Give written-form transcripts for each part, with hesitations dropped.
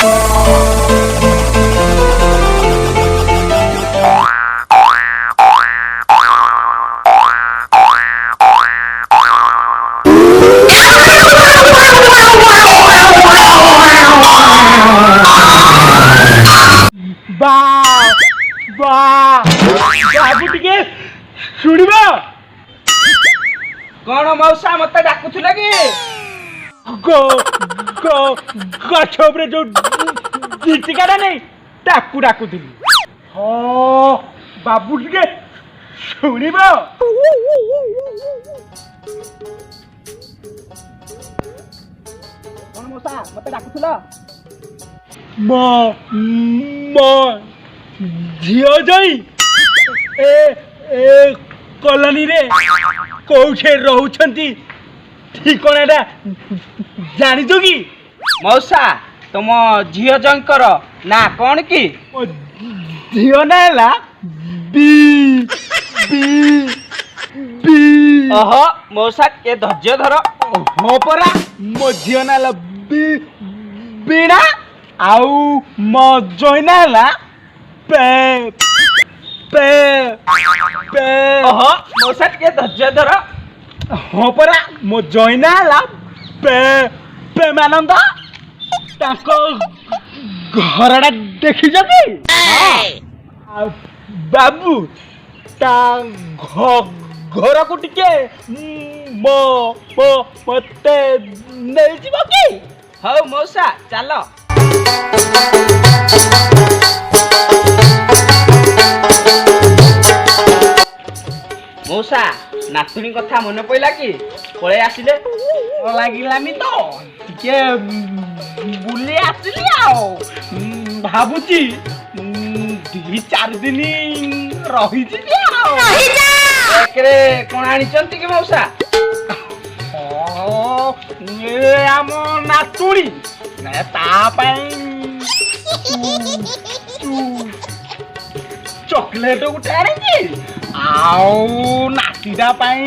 ବା ବା, ବାବୁ, ଟିକେ ଶୁଣିବ? କଣ ମଉସା, ମତେ ଡାକୁଥିଲ କି? ଗୋ ଗୋ ଗଛ ଉପରେ ଯୋଉ ଝିଟିକାଟା ନେଇ, ତାକୁ ଡାକୁଥିଲି। ହଁ ବାବୁ, ଟିକେ ଶୁଣିବ? କଣ ମଉସା, ମତେ ଡାକୁଥିଲ? ମୋ ମୋ ଝିଅ ଜଇଁ ଏ ଏ କଲୋନୀରେ କୋଉଠି ରହୁଛନ୍ତି, ଠିକଣାଟା ଜାଣିଛୁ କି? ମଉସା, ତମ ଝିଅ ଜଙ୍କର ନା କଣ କି? ମୋ ଝିଅ ନା ହେଲା ବି ବି ବି। ଓହୋ ମଉସା, ଟିକେ ଧୈର୍ଯ୍ୟ ଧର। ହଁ ପରା, ମୋ ଝିଅ ନା ହେଲା ବି ବୀଣା, ଆଉ ମୋ ଜଇଁ ନା ହେଲା ପେ ପେ ପେ। ଓହୋ ମଉସା, ଟିକେ ଧୈର୍ଯ୍ୟ ଧର। ହଁ ପରା, ମୋ ଜଇଁ ନା ହେଲା ପେ ପ୍ରେମାନନ୍ଦ। ତାଙ୍କ ଘରଟା ଦେଖିଛ କି? ଆଉ ବାବୁ, ତା ଘରକୁ ଟିକେ ମୋ ମୋ ମତେ ନେଇଯିବ କି? ହଉ ମଉସା, ଚାଲ। ମଉସା, ନାତୁଣୀ କଥା ମନେ ପଇଲା କି ପଳେଇ ଆସିଲେ? ଲାଗିଲାନି ତ, ଟିକେ ବୁଲି ଆସିଲି। ଆଉ ଭାବୁଛି 2-4 ଦିନ ରହିଯିବି ଆଉ। ଏକରେ କଣ ଆଣିଛନ୍ତି କି ମଉସା? ହଁ, ଏ ଆମ ନାତୁଣୀ ନା, ତା ପାଇଁ ଚକୋଲେଟ ଗୋଟେ ଆଣିଛି, ଆଉ ନାତିଟା ପାଇଁ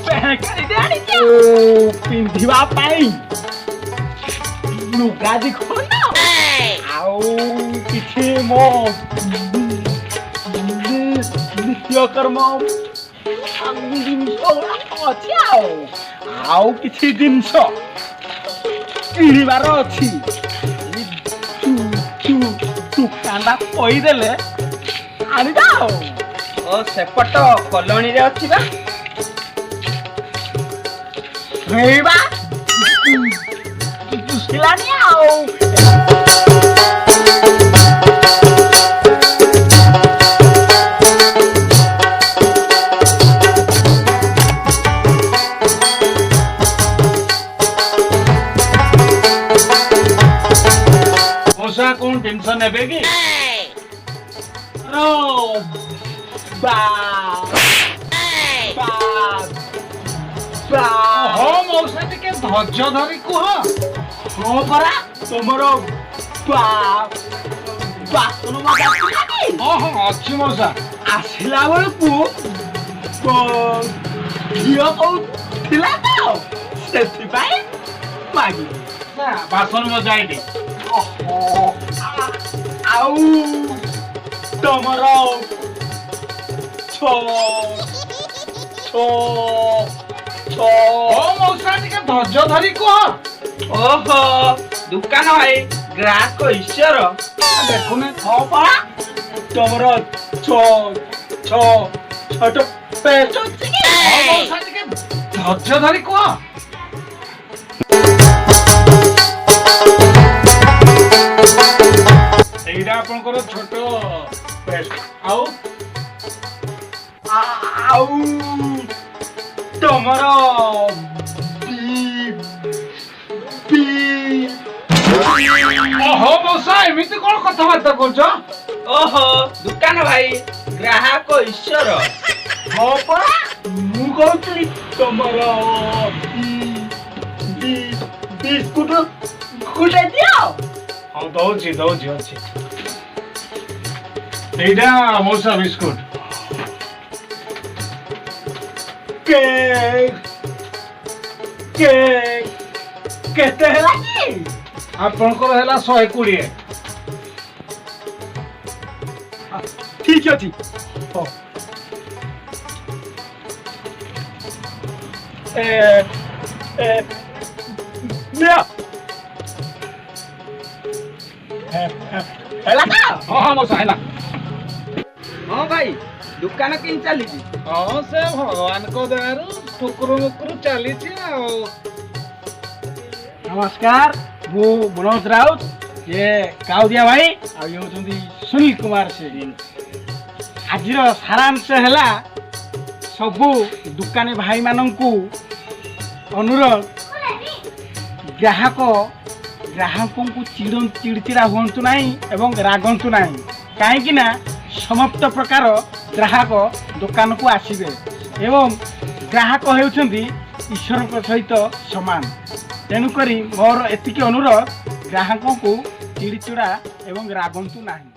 ପ୍ୟାଣ୍ଟ ଆଣିଛି, ପିନ୍ଧିବା ପାଇଁ ଲୁଗା ଦି ଖଣ୍ଡ, ଆଉ କିଛି ମୋ ନିତ୍ୟକର୍ମ ଜିନିଷ ଗୁଡ଼ାକ ଅଛି। ଆଉ ଆଉ କିଛି ଜିନିଷ କିଣିବାର ଅଛି, ଦୋକାନଟା କହିଦେଲେ ଆଣିବା ଆଉ। ଓ, ସେପଟ କଲୋନୀରେ ଅଛି ବା। ହେଇବା ଦୁଶିଲାନି ଆଉ। ମଉସା, କଣ ଜିନିଷ ନେବେ କି? ର ବା ବା ବା। ହଁ ମଉସା, ଟିକେ ଧୈର୍ଯ୍ୟ ଧରି କୁହ। ହଁ ପରା, ତମର ବା ବାସନ ମଜା ଥିଲା କି? ହଁ ହଁ ଅଛି ମଉସା। ଆସିଲା ବେଳକୁ ଝିଅ କହୁଥିଲା ତ, ସେଥିପାଇଁ ମାଗିଲି। ନା, ବାସନ ମଜା ଏଇଠି। ଓହୋ, ଆଉ ତମର ଛଅ ଛଅ ଛଅ। ହଁ ମଉସା, ଟିକେ ଧୈର୍ଯ୍ୟ ଧରି କୁହ। ଓହୋ ଦୋକାନ ଭାଇ, ଗ୍ରାହକ ଈଶ୍ୱର। ଦେଖୁନ। ହଁ ପରା, ତମର ଛଅ ଛଅ ଛୋଟ ପେଜ ଅଛି କି? ହଁ ମଉସା, ଟିକେ ଧୈର୍ଯ୍ୟ ଧରି କୁହ। ଏଇଟା ଆପଣଙ୍କର ଛୋଟ ପେଷ୍ଟ। ଆଉ ଆଉ ତମର ବି ବି। ଓହୋ ମଉସା, ଏମିତି କଣ କଥାବାର୍ତ୍ତା କରୁଛ? ଓହୋ ଦୋକାନ ଭାଇ, ଗ୍ରାହକ ଈଶ୍ୱର। ହଁ ପରା, ମୁଁ କହୁଥିଲି ତମର ବିସ୍କୁଟ ଗୋଟେ ଦିଅ। ହଁ, ଦଉଛି ଦଉଛି, ଅଛି। ଏଇଟା ମଉସା ବିସ୍କୁଟ। କେ କେ କେତେ ହେଲା କି? ଆପଣଙ୍କର ହେଲା 120। ଠିକ ଅଛି, ହଉ। ଏ ଏ ନିଅ। ହେଲା ତ? ହଁ, ମଉସା, ହେଲା। ହଁ ଭାଇ, ଦୋକାନ କେମିତି ଚାଲିଛି? ହଁ, ସେ ଭଗବାନଙ୍କ ଦୟାରୁ ଠୁକୁରୁ ମୁକୁରୁ ଚାଲିଛି ଆଉ। ନମସ୍କାର, ମୁଁ ମନୋଜ ରାଉତ, ଇଏ କାଉଦିଆ ଭାଇ ଆଉ ଇଏ ହେଉଛନ୍ତି ସୁନୀଲ କୁମାର ସିଂ। ଆଜିର ସାରାଂଶ ହେଲା, ସବୁ ଦୋକାନୀ ଭାଇମାନଙ୍କୁ ଅନୁରୋଧ, ଗ୍ରାହକଙ୍କୁ ଚିଡ଼ଚିଡ଼ା ହୁଅନ୍ତୁ ନାହିଁ ଏବଂ ରାଗନ୍ତୁ ନାହିଁ, କାହିଁକି ନା ସମସ୍ତ ପ୍ରକାର ଗ୍ରାହକ ଦୋକାନକୁ ଆସିବେ ଏବଂ ଗ୍ରାହକ ହେଉଛନ୍ତି ଈଶ୍ୱରଙ୍କ ସହିତ ସମାନ। ତେଣୁକରି ମୋର ଏତିକି ଅନୁରୋଧ, ଗ୍ରାହକଙ୍କୁ ଚିଡ଼ିଚିଡ଼ା ଏବଂ ରାଗନ୍ତୁ ନାହିଁ।